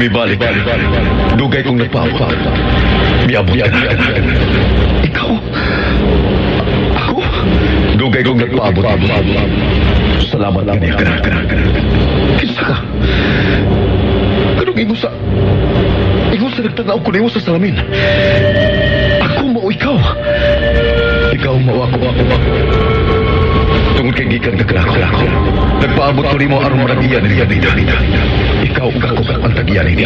Mibalik. Dugay kong nagpaabot. Miabot ka na. Ikaw? Ako? Dugay kong nagpaabot. Salamat kaniya ka na. Kinsa ka? Anong ingon sa... Ingon sa nagtanaw ko nimo sa salamin. Ako mao ikaw. Ikaw mao ako. Tungod kay gikan ka kanako. Nagpaabot ko nimo aron managiya ni Vida. Ikaw ug ako ang tagiya ni.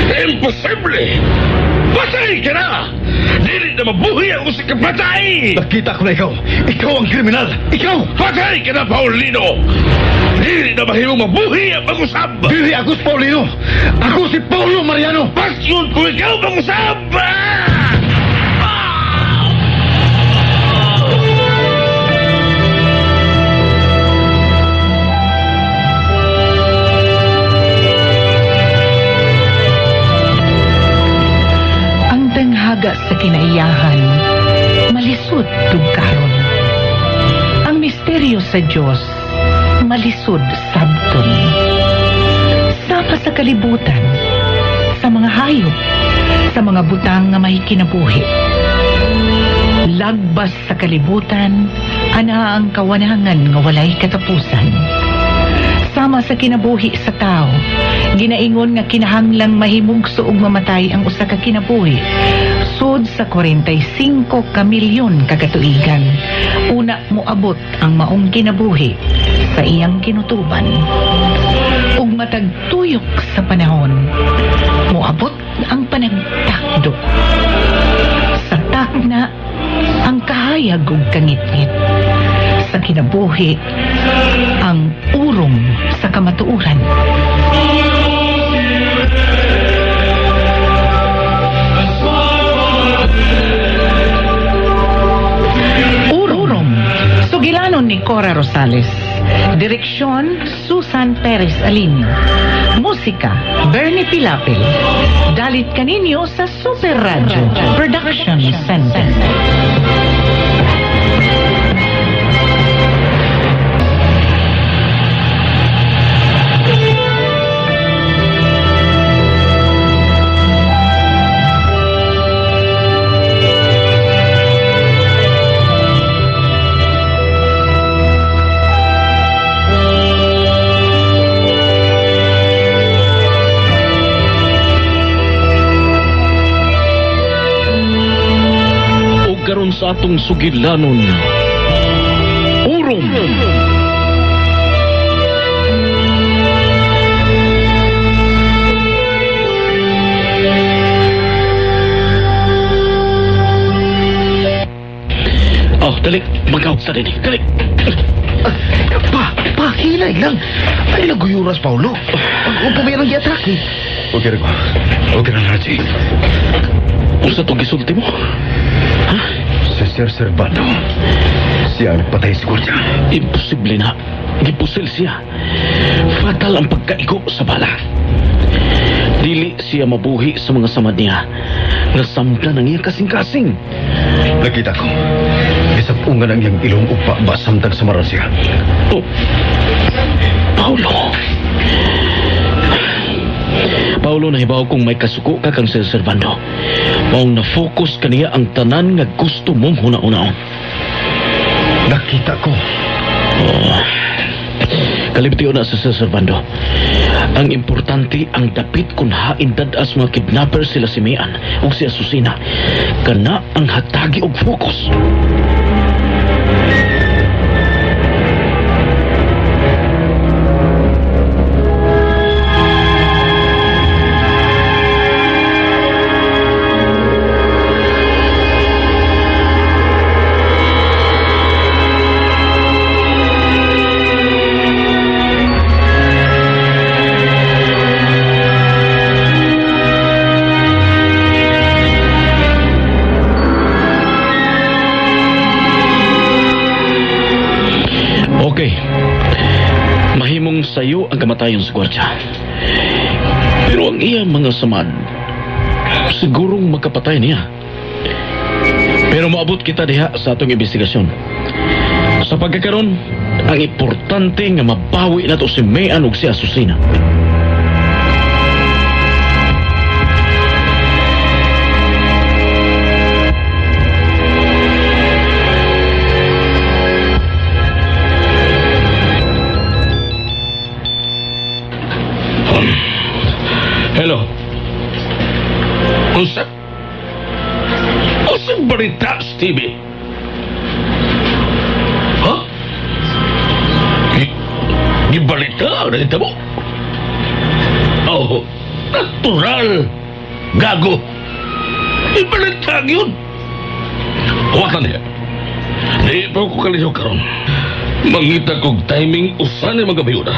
Imposible! Patay ka na! Dili na mabuhi ang usig ka patay! Nakita ko na ikaw! Ikaw ang kriminal! Ikaw! Patay ka na, Paulino! Dili na mahimong mabuhi ang mag-usab! Dili ako si Paulino! Ako si Paulo Mariano! Pasyon ko ikaw mag-usab! Tanghaga sa kinaiyahan, malisod tugkaron. Ang misteryo sa Diyos, malisod sabton. Sama sa kalibutan, sa mga hayop, sa mga butang nga may kinabuhi. Lagbas sa kalibutan, ana ang kawanangan nga walay katapusan. Sama sa kinabuhi sa tao, ginaingon nga kinahanglang mahimugso ug mamatay ang usa ka kinabuhi. Sud sa 45 ka milyon kagatuigan, una moabot ang maong kinabuhi sa iyang kinutuban. Ug matag tuyok sa panahon, moabot ang panagtakdo. Sa takna, ang kahayag ug kangitngit. Sa kinabuhi, ang urong sa kamatuoran. Urong, sugilanon ni Cora Rosales. Direksyon, Susan Perez Alinio. Musika, Bernie Pilapil. Dalit kaninyo sa Super Radio Production Center. Sa atong sugilanon, Urom. Oh, dali, mag-out sa din. Dali. Pa, hilay lang. Ay, naguyuras, Paulo. Ang pumira ng giatake. Okay rin ko. Okay na, Raji. Unsa itong gisulti mo? Ha? Si Sir Servando. Siya ang nagpatay si Gordya. Imposible na. Gipusil siya. Fatal ang pagkaigo sa bala. Dili siya mabuhi sa mga samad niya. Nasamdan ang iyang kasing-kasing. Nakita ko. Isapungan ang iyang ilong ug baba samtang samaran siya. Oh. Paulo. Paulo, nahibaw kung may kasuko ka kang Sir Servando. Maong na-focus kaniya ang tanan nga gusto mong huna-unaon. Nakita ko. Oh. Kalibtiyo na sa Sir Servando. Ang importante, ang dapit kung hain dadas mga kidnapper sila si Mian o si Asusina. Kana ang hatagi og focus. Okay. Mahimong sayo ang kamatayon sa gwardya. Pero ang iyang mga samad, sigurong magkapatay niya. Pero maabot kita diha sa atong investigasyon. Sa pagkakaroon, ang importante nga mabawi na to si Mayan ug si Azucena. Hello. Unsa? Unsa balita, Stevie? Ha? Gibalita na ito mo? Oh, natural. Gago. Ibalita yun. Huwag na niya. Di pa ko kaliyo karon. Mangita kog timing usan ni mga bayuda.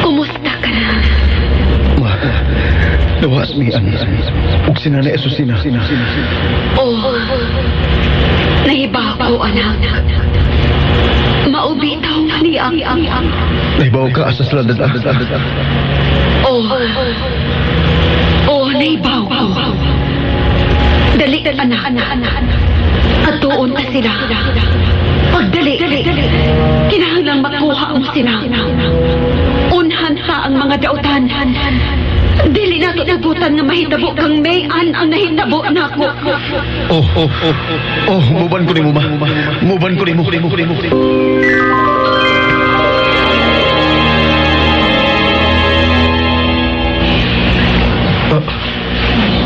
Kumusta ka na? Ma, nawas mian. Ug si Nanay Azucena. Oh, nahibaw ko, anak. Maubitaw niya. Nahibaw ka asa sila dada. Oh, oh, nahibaw ko. Dali, anak. At doon ta sila. Pagdali, kinahanglang makuha mo sila. Unhan ta ang mga dautan. Dili na ito nagutan nga mahitabo kang Mayan ang nahitabo nako. Oh, oh, oh, oh, muban ko nimo, ma. Muban ko nimo.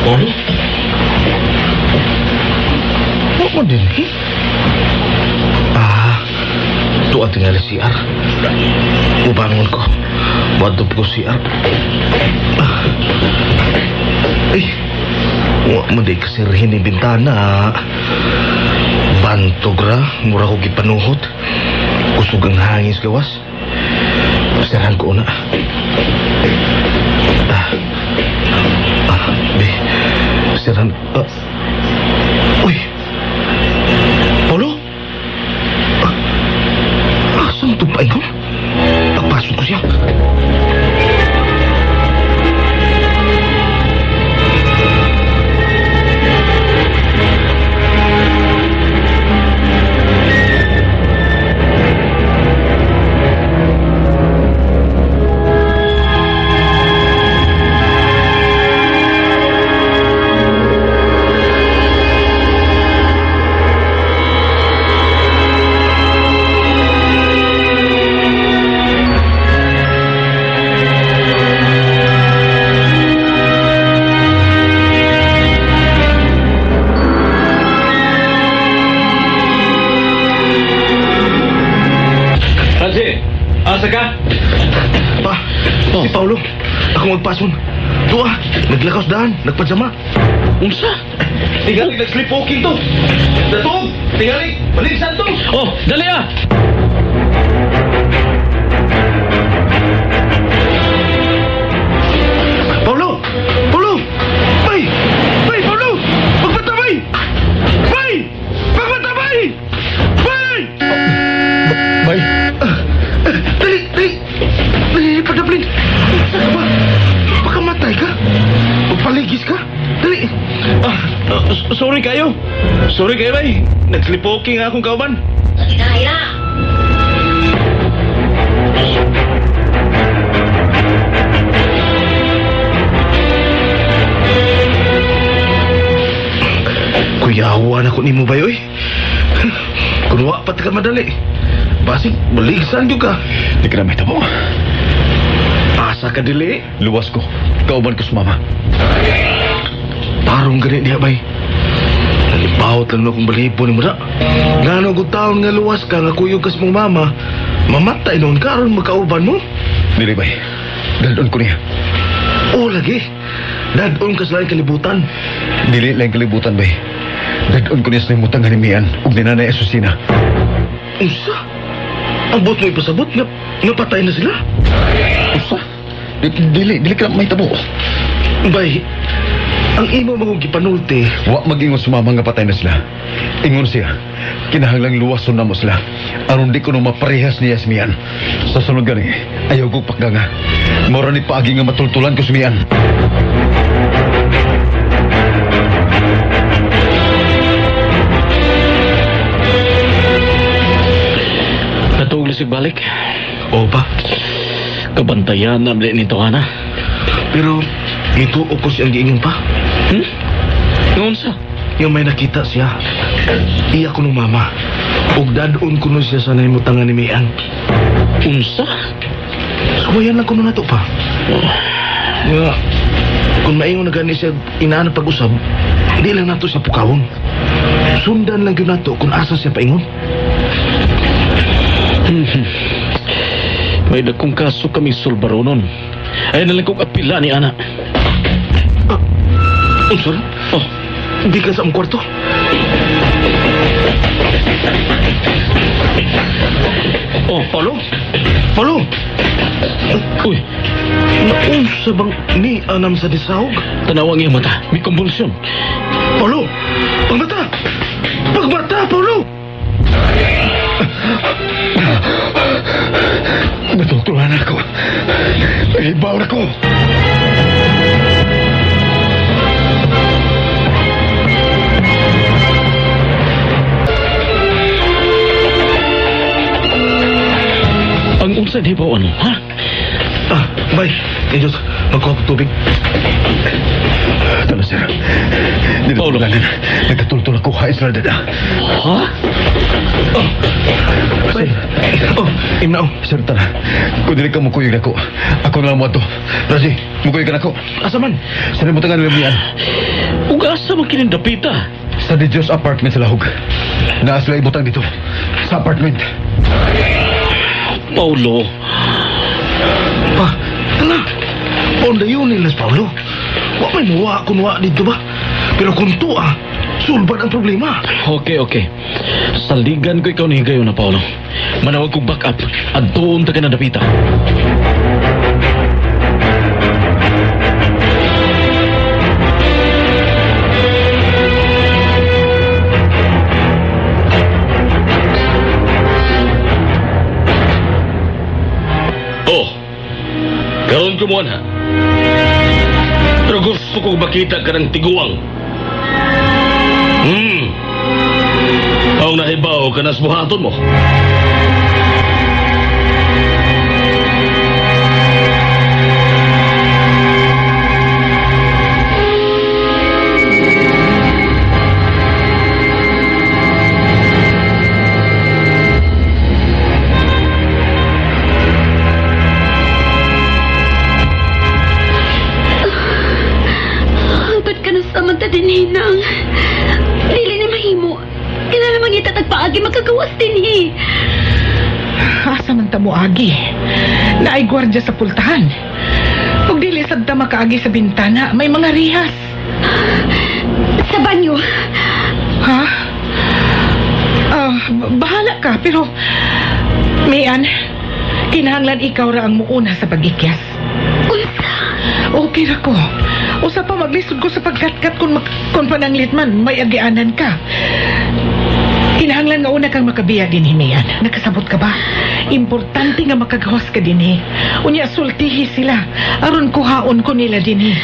Ano? Wa mo din, eh? Ah, tuwa tingali CR. Ubangon ko. Wadop ko CR. Ah. Eh, wa mo di kasirhin ni bintana. Bantog ra, mura ko gipanuhot. Kusog ang hangin sa gawas. Sirahan ko una. Ah, ah, be, sirahan. Ah. Uy! Paulo? Ah, asan ito pa ikaw? Pagpasok ko siya. Asa ka? Pa, si Paulo. Ako magpason. Tuwa, naglakaos daan, nagpajama. Unsa? Tingali, nag-sleepwalking to. Datong, tingali, baligsan to. Oh, dali ah! Paulo! Paulo! Bay! Bay, Paulo! Pagpatabay! Bay! Pagpatabay! Bay! Bay! Dali! Dali! Dali, padaplin! Saan ka ba? Baka matay ka? Magpaligis ka? Dali! Ah, sorry kayo. Sorry kayo, bay. Nag-sleepwalking akong kauban. Ina, ina! Kuyawan ako ni mo, bay, oy. Kung wa pa ka madali. Basig, baligsan yun ka. Di ka na may tabo. Asa ka dili? Luwas ko. Kauban ko sa mama. Tarong gani niya, bay. Nalibawot lang akong balibo ni mo na. Ngano kung taon nga luwas ka, nga kuyog kas mong mama, mamatay noon ka, aron magkauban mo. Dili, bay. Dadon ko niya. Oo, lagi. Dadon ka sa laing kalibutan. Dili lang kalibutan, bay. Dadon ko niya sa limutang hanimian ug ni Nanay Azucena. Unsa? Ang buot mo ipasabot nga patay na sila. Usa? Dili ka may tabo. Bay, ang imo mga gipanulti. Wa mag-ingon sa mama nga patay na sila. Ingon siya, kinahanglang luwason na mo sila. Aron di ko no maparehas niya si Mian. Sa sunod gani, ayaw kong pakganga. Mora ni paagi nga matultulan ko si Mian. Natuglisig balik. O pa. Kabantayan na nito, Hana. Pero nito ko siyang giingon pa. Noon sa? Yung may nakita siya. Iya ko nung mama. Ug dadon ko nun siya sa nahimutangan ni Mian. Unsa? Suwayan lang ko nun nato pa. Nga, kung maingon na gani siya inaan pag-usab, di lang nato siya pukawon. Sundan lang yun nato kung asa siya paingon. May dagkong kaso kami sulbaronon. Ay nalang kong apila ni Ana. Unsa? Oh. Hindi ka sa among kwarto? Oh, Paulo? Paulo? Uy. Naunsa bang ni anam sa disahog? Tanawang iyang mata. May konvulsyon. Paulo! Pagmata! Pagmata, Paulo! Natultulan ako. Nahibaw na ko. Ang unsa di ba ano, ha? Ah, bay. Eh, Diyos, magkuha kong tubig. Tala, sir. Dito Paulo. Nagkatultul ako ha, Israel dada. Ha? Oh, bay. Oh, imnao. Sir, tara. Kung dili ka mukuyog nako, ako na lang mo ato. Raji, mukuyog ka nako. Asa man? Sa limutangan nila niyan. Ug asa man kining dapita? Sa De Dios apartment sa Lahog. Naa sila ibutang dito. Sa apartment. Paulo. Pa, tala. Paunda yun nila, Paulo. Wa may muwa kung wa dito ba? Pero kung tuwa, sulbad ang problema. Okay, okay. Saligan ko ikaw ni higayon na, Paulo. Manawag kong backup. Adtuon ta ka na dapita. Oh, karon ko mo na. Pero gusto kong makita ka ng tiguang. Ang nahibaw ka na sa buhaton mo. Ba't ka na samanta din, Hinang? Dili ni mahimo. Kailangan mangita tagpaagi makagawas din, eh. Asa man ta mo, agi? Naay gwardya sa pultahan. Ug dili sad ta makaagi sa bintana, may mga rihas. Sa banyo. Ha? Bahala ka, pero Mian, kinahanglan ikaw ra ang muuna sa pag-ikyas. Unsa? Okay ra ko. Usa pa maglisod ko sa pagkatkat kung pananglit man, may agianan ka. Kinahanglan nga una kang makabiya din, Mian. Nakasabot ka ba? Importante nga makagawas ka din, eh. Unya, sultihi sila. Aron kuhaon ko nila din, eh.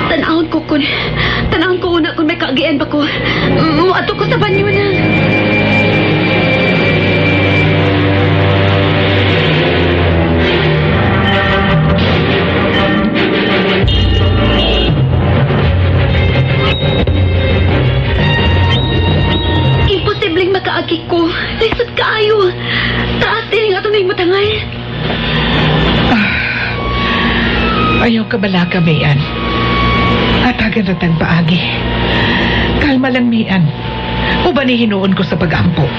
Tanahon ko una kung may kaagian ba ko. Muadto ko sa banyo na. Imposibleng makaagi ko. Lisod kaayo. Taas din nga itong matangay. Ayaw ka balaka, Mayan. Hatagan na tang paagi. Kalma lang, Mayan. Uban ni hinuon ko sa pag-ampo.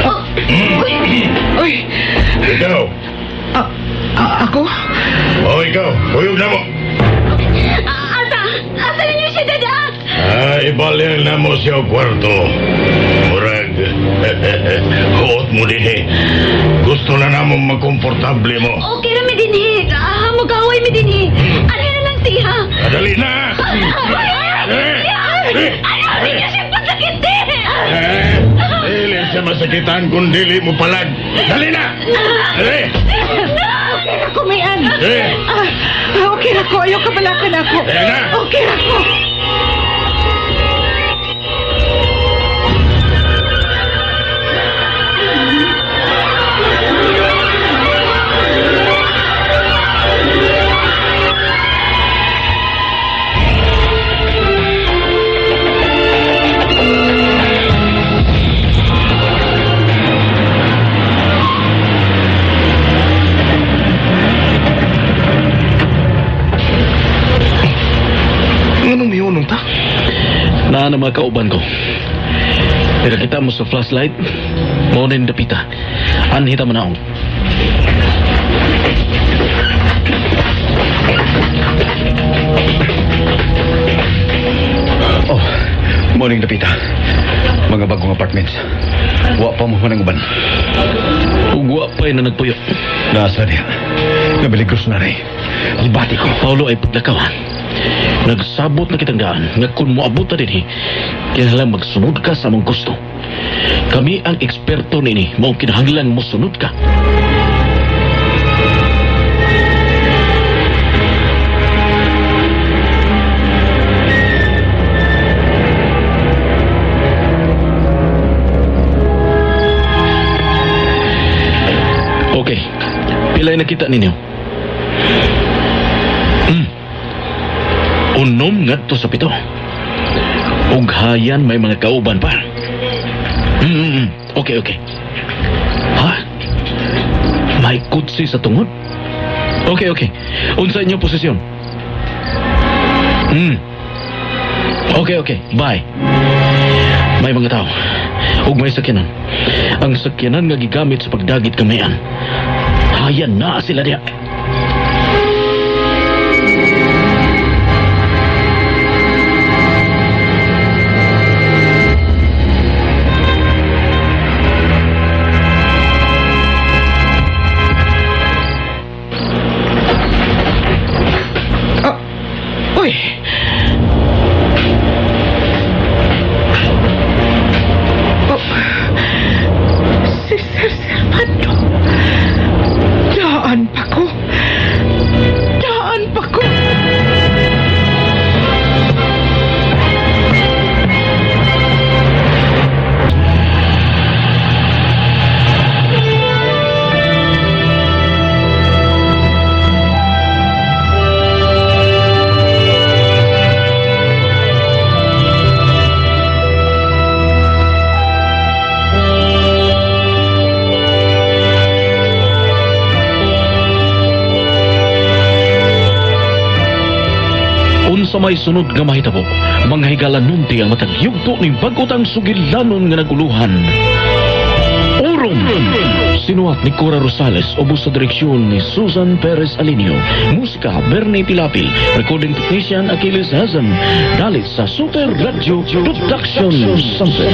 Oh. Uy! Uy! Ikaw! Ako? Oh, ikaw! Kuyog na mo! Asa! Asa ninyo siya, Dada? Ibalyang na mo siya kwarto. Murag, Huot mo din eh. Gusto na namong magkomportable mo. Okay ra mi dinhi. Mugaway mi dinhi. Ano na lang siya? Dali na! Ayaw ninyo siya pasakit eh! Dili siya masakitan kung dili mo palag. Dali na! Dali! Okay ra ko, Mayan. Eh! Okay ra ko. Ayaw kabalakan ako. Dali na! Okay ra ko. Nganong mihunong ta? Naa na mga kauban ko. Nakakita mo sa flashlight, mao na yung dapita. Anhita mo naong. Oh, morning dapita. Mga bagong apartments. Wa pa mo manang uban. Ug wa pa'y na nagpuyo. Nasa niya. Nabiligros na rin. Gibati ko. Paulo ay paglakaw. Nagsabot na kitang daan nga kung moabot na dinhi, kinahanglan magsunod ka sa among gusto. Kami ang eksperto nini, mao kinahanglan mosunod ka. Okay. Pilay nakita ninyo? Unom ngadto sa 7. Ug hayan may mga kauban pa. Okay, okay. Ha? May kutsi sa tungod? Okay, okay. Unsa inyo posisyon? Okay, okay. Bye. May mga tao. Ug may sakyanan. Ang sakyanan nga gigamit sa pagdagit kamayan. Hayan na sila diha. Uy! Oh, si Sir Servando. Daan pa ko. Daan pa ko. Unsa may sunod nga mahitabo, mga higala nunti ang matag yugto ning bag-otang sugilanon nga naguluhan. Urom! Sinuhat ni Cora Rosales, ubos sa direksyon ni Susan Perez Alinio. Musika, Bernie Pilapil. Recording technician, Achilles Hazem. Dalit sa Super Radio Production Center.